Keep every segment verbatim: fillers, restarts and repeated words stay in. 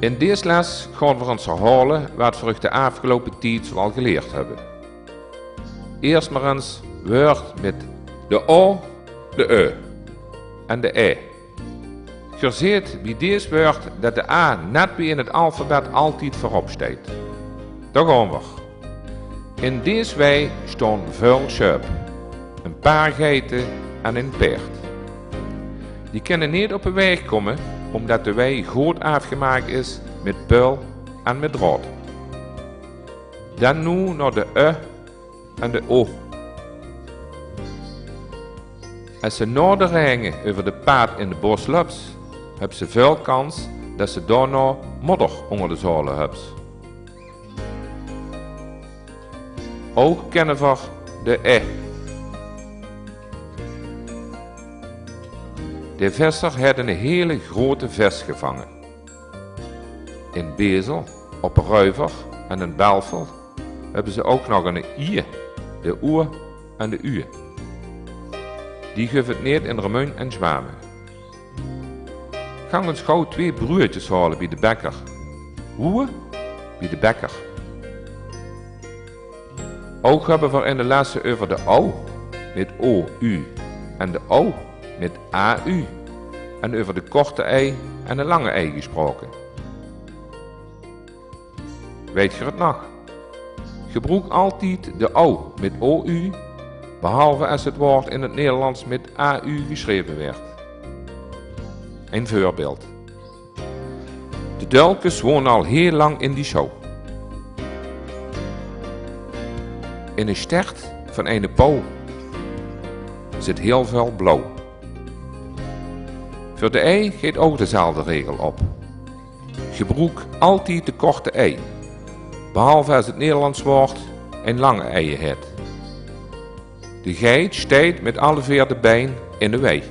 In dees les gaon v'r ins herhaole waat v'r uch de aafgeloupe tied zoal geleerd höbbe. Iers mer ins wäörd mit de o, de ö en de e. Geer zeet bie dees wäörd det de a net wie in 't alfabet altied veurop steit. Dao gaon v'r. In dees wei staon väöl sjäöp, ein paar geite en ein paerd. Die kinne neet op de waeg kómme, ómdet de wei good aafgemaak is mit päöl en mit draod. Dan noe nao de ö en de o. Es se nao de raenge euver de paad in de bos löps, höbs se väöl kans det se daonao modder ónger de zaole höbs. Ouch kènne v'r de e. De visser haet eine hele grote vis gevange. In Bezel, op Reuver en in Belfort höbbe ze ouch nog eine ie, de oe en de ue. Die guf 't neet in Remunj en Zjwame. Gank ins gaw twee breudjes haole bie de bekker. Woe? Bie de bekker. Ouch höbbe v'r in de lesse euver de ou mit o u en de ou mit a u en euver de korte ei en de lange ei gespraoke. Weit geer 't nog? Gebroek altied de ou mit o u, behalve es 't waord in 't Nederlands mit a u gesjreve waert. Ein veurbeeld. De Dölkes wone al hiel lang in die sjouw. In de stert van eine pauw zit hiel väöl blauw. Veur de ei geit ouch dezelfde regel op. Gebroek altied de korte ei, behalve es 't Nederlands waord ein lange ei haet. De geit steit mit alle veer de bein in de wei.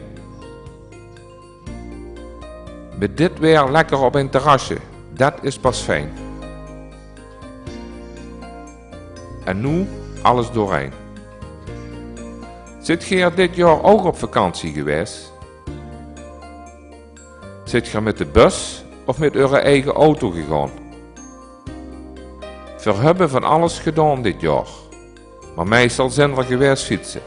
Mit dit waer lekker op ein terrasje, det is pas fijn. En noe alles doorein. Zit geer dit jaor ouch op vakantie gewaes? Zit geer mit de bus of mit eure eige auto gegaon? Veer höbbe van alles gedaon dit jaor, mer meistal zeen v'r gewaes fietse.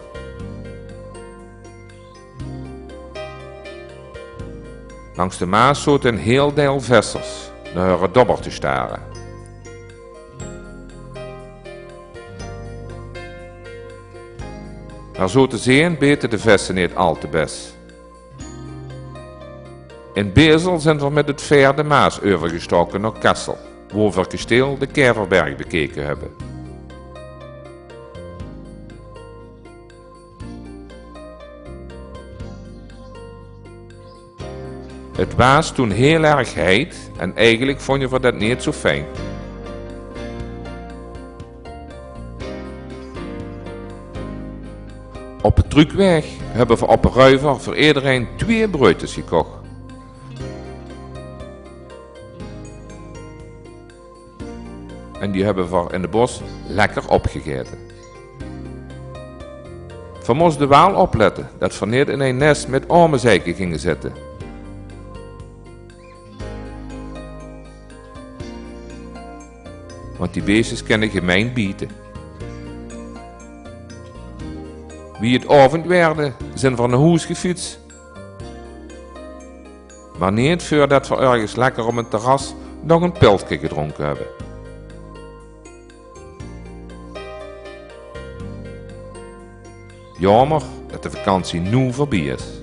Langs de Maas zote ein hiel deil vissers nao häöre dobber te stare. Mer zo te zeen bete de visse neet al te bes. In Bezel zeen v'r mit 't vaer de Maas euvergestoke nao Kessel, wo v'r kasteel de Kaeverberg bekeke höbbe. 't Waas toen hiel erg heit en eigelik vónje v'r det neet zo fijn. Op de trökwaeg höbbe v'r op Reuver veur ederein twee breudjes gekoch. En die höbbe v'r in de bos lekker opgegaete. V'r móste waal oplette det v'r neet in ein nes mit aomezeike ginge zitte. Want die beesjes kinne gemein biete. Wie 't aovend waerde, zeen v'r nao hoes gefiets. Mer neet veurdet v'r örges lekker op ein terras nog ein pilske gedrónke höbbe. Jaomer det de vakantie noe veurbie is.